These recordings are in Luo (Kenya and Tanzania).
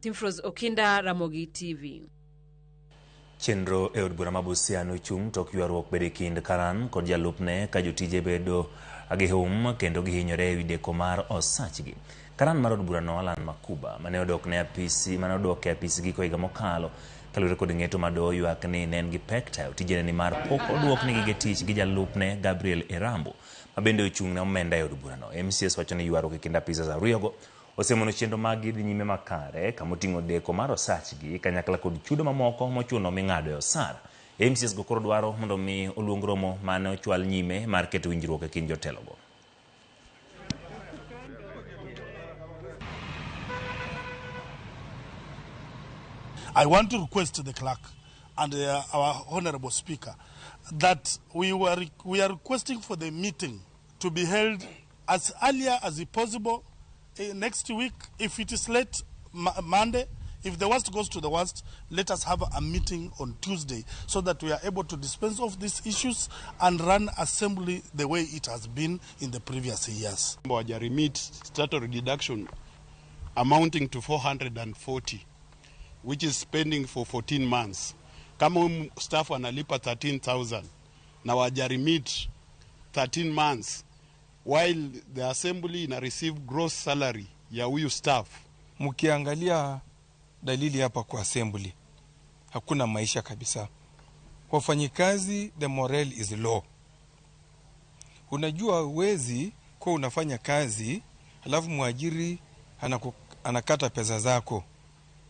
Simfros Okinda, Ramogi TV. Chenro e od bura ma Busia nochung' tok ywaruok bedo e kind Karan kod jalupne ka jotije bedo gi hum kendo gihinyore ewi deko mar osachgi. Karan mar od burano Alan Makuba mane odok ne apisi mane odok e apisi giko higa mokalo kaluwore kod ng'eto ma doho ywak ni ne en gi pek tayo tijene nimar pok oduokne gige tich gi jalupne Gabriel Erambo ma bende ochung' ne omenda e od burano. MCS wacho ni ywaruok e kind apisas ariyogo osemono chenro maggi dhi nyime makare kamoting'o deko mar osachgi kanyakla kod chudo mamoko mochuno ming'ado e osara. MCS go koro dwaro mondo mi oluong romo mane ochwal nyime mar keto winjruok e kind jotelogo. I want to request the clerk and our honorable speaker that we are requesting for the meeting to be held as earlier as possible next week. If it is late Monday, if the worst goes to the worst, let us have a meeting on Tuesday so that we are able to dispense of these issues and run assembly the way it has been in the previous years. Remit statutory deduction amounting to 440, which is spending for 14 months. Kama huyu staff analipa 13,000 na wajaremit 13 months, while the assembly ina receive gross salary ya huyu staff. Mkiangalia dalili hapa kwa assembly, hakuna maisha kabisa. Wafanyikazi, the morale is low. Unajua huwezi kuwa unafanya kazi alafu mwajiri anakata pesa zako,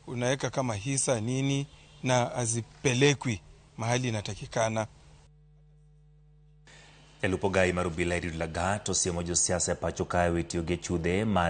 unaweka kama hisa nini na azipelekwi mahali inatakikana. Jalup ogai mar obila Eliud Lagat osiemo josiasa e pacho kae we tiyo gi achudhe ma